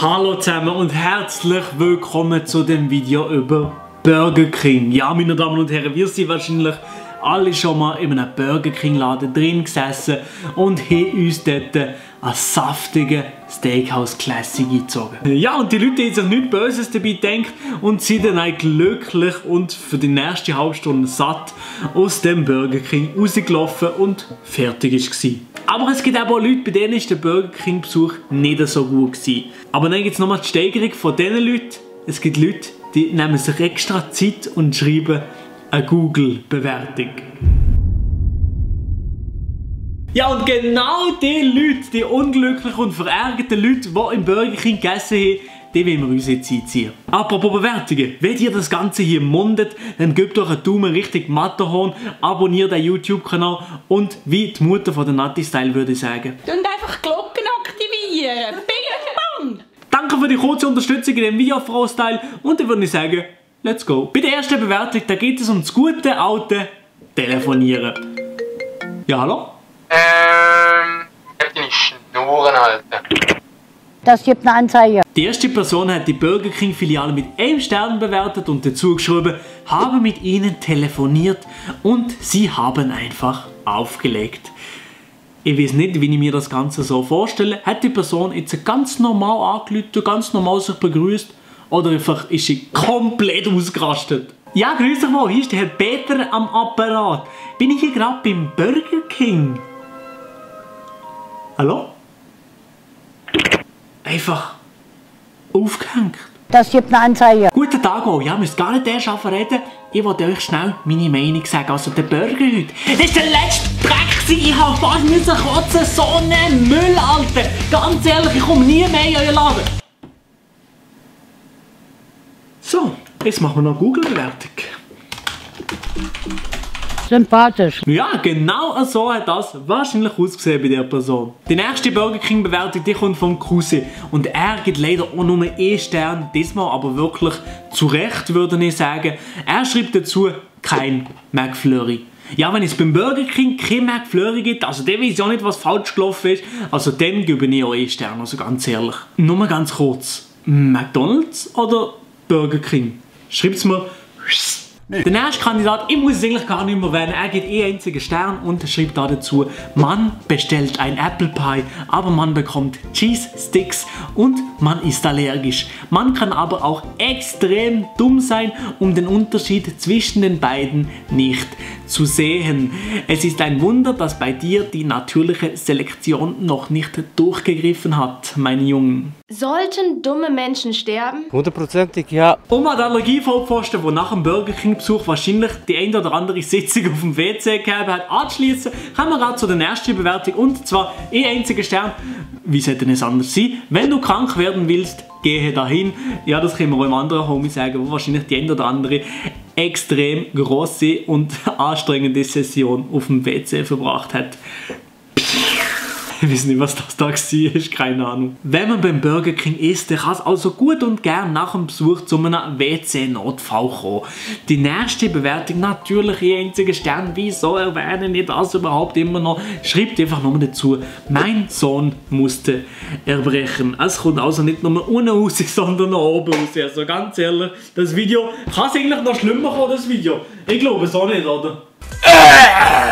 Hallo zusammen und herzlich willkommen zu dem Video über Burger King. Ja, meine Damen und Herren, wir sind wahrscheinlich alle schon mal in einem Burger King Laden drin gesessen und haben uns dort einen saftigen Steakhouse Classic eingezogen. Ja, und die Leute haben sich nichts Böses dabei gedacht und sind dann auch glücklich und für die nächste halbe Stunde satt aus dem Burger King rausgelaufen und fertig war. Aber es gibt auch Leute, bei denen ist der Burger King Besuch nicht so gut gewesen. Aber dann gibt es nochmal die Steigerung von diesen Leuten. Es gibt Leute, die nehmen sich extra Zeit und schreiben eine Google-Bewertung. Ja, und genau die Leute, die unglücklichen und verärgerten Leute, die im Burger King gegessen haben, die wollen wir uns jetzt einziehen. Apropos Bewertungen, wenn ihr das Ganze hier mundet, dann gebt doch einen Daumen Richtung Matterhorn, abonniert den YouTube-Kanal und wie die Mutter von der Natti Style würde sagen: und einfach Glocken aktivieren. Bing, bang! Danke für die kurze Unterstützung in dem Video, Frau Style, und dann würde ich sagen, let's go. Bei der ersten Bewertung, da geht es um das gute alte Telefonieren. Ja, hallo? Deine Schnurren halten. Das gibt eine Anzeige. Die erste Person hat die Burger King Filiale mit 1 Stern bewertet und dazu geschrieben: habe mit ihnen telefoniert und sie haben einfach aufgelegt. Ich weiß nicht, wie ich mir das Ganze so vorstelle. Hat die Person jetzt ganz normal angerufen, ganz normal sich begrüßt, oder einfach ist sie komplett ausgerastet? Ja, grüß dich mal, hier ist der Herr Peter am Apparat. Bin ich hier gerade beim Burger King? Hallo? Einfach aufgehängt. Das gibt eine Anzeige. Guten Tag auch, ja, müsst gar nicht erst reden. Ich wollte euch schnell meine Meinung sagen. Also der Burger heute, das ist der letzte Dreck gewesen. Ich habe fast müssen kotzen, so einen Müll, Alter. Ganz ehrlich, ich komme nie mehr in euren Laden. So, jetzt machen wir noch Google-Bewertung. Sympathisch. Ja, genau so hat das wahrscheinlich ausgesehen bei der Person. Die nächste Burger King Bewertung, die kommt vom Cousin. Und er gibt leider auch nur 1 Stern, diesmal aber wirklich zu Recht, würde ich sagen. Er schreibt dazu: kein McFlurry. Ja, wenn es beim Burger King kein McFlurry gibt, also der weiß ja nicht, was falsch gelaufen ist, also dem gebe ich auch 1 Stern, also ganz ehrlich. Nur mal ganz kurz, McDonald's oder Burger King? Schreibt's mir. Nee. Der nächste Kandidat, ich muss es eigentlich gar nicht mehr wählen, er gibt 1 einzigen Stern und schreibt da dazu: man bestellt ein Apple Pie, aber man bekommt Cheese Sticks und man ist allergisch. Man kann aber auch extrem dumm sein, um den Unterschied zwischen den beiden nicht zu sehen. Es ist ein Wunder, dass bei dir die natürliche Selektion noch nicht durchgegriffen hat, mein Jungen. Sollten dumme Menschen sterben? 100%ig, ja. Oma der Allergievollpfosten, der nach dem Burger King Besuch wahrscheinlich die ein oder andere Sitzung auf dem WC gehabt hat, anschließen, kommen wir gerade zu der nächsten Bewertung, und zwar 1 einziger Stern. Wie sollte es anders sein? Wenn du krank werden willst, gehe dahin. Ja, das können wir auch einem anderen Homie sagen, wo wahrscheinlich die ein oder andere extrem grosse und anstrengende Session auf dem WC verbracht hat. Ich weiß nicht, was das da war, keine Ahnung. Wenn man beim Burger King isst, dann kann es also gut und gern nach dem Besuch zu einem WC-Notfall kommen. Die nächste Bewertung, natürlich 1 einziger Stern. Wieso erwähne ich das überhaupt immer noch? Schreibt einfach nur dazu: mein Sohn musste erbrechen. Es kommt also nicht nur unten raus, sondern auch oben raus. Also ganz ehrlich, das Video, kann es eigentlich noch schlimmer kommen, das Video? Ich glaube es auch nicht, oder?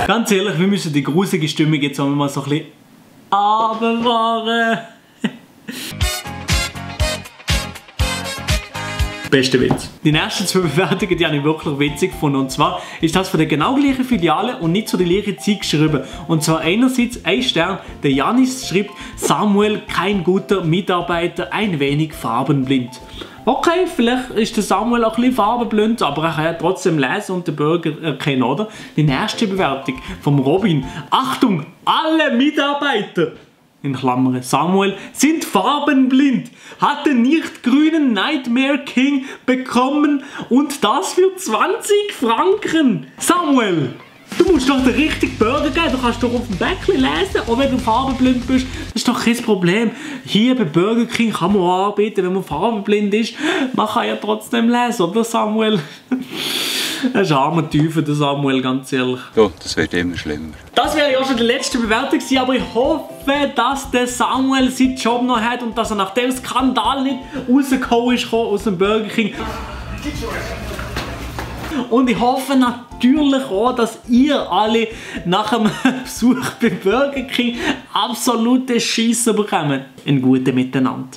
Ganz ehrlich, wir müssen die gruselige Stimmung jetzt auch mal so ein bisschen abbewahren. Beste Witz. Die nächsten 2 Bewertungen, die habe ich wirklich witzig gefunden. Und zwar ist das von der genau gleichen Filiale und nicht zu der gleichen Zeit geschrieben. Und zwar einerseits 1 Stern, der Janis schreibt: Samuel, kein guter Mitarbeiter, ein wenig farbenblind. Okay, vielleicht ist der Samuel auch ein bisschen farbenblind, aber er kann ja trotzdem lesen und den Burger erkennen, oder? Die nächste Bewertung vom Robin: Achtung, alle Mitarbeiter, in Klammern Samuel, sind farbenblind, hat den nicht grünen Nightmare King bekommen und das für 20 Franken. Samuel, du musst doch den richtigen Burger geben, du kannst doch auf dem Bäckchen lesen, auch wenn du farbenblind bist, das ist doch kein Problem. Hier bei Burger King kann man auch anbieten, wenn man farbenblind ist, man kann ja trotzdem lesen, oder Samuel? Das ist ein armer Teufel, der Samuel, ganz ehrlich. Ja, das wird immer schlimmer. Das wäre ja schon die letzte Bewertung gewesen, aber ich hoffe, dass der Samuel seinen Job noch hat und dass er nach dem Skandal nicht rausgekommen ist aus dem Burger King. Und ich hoffe natürlich auch, dass ihr alle nach dem Besuch beim Burger King absolute Scheisse bekommt. Ein gutes Miteinander.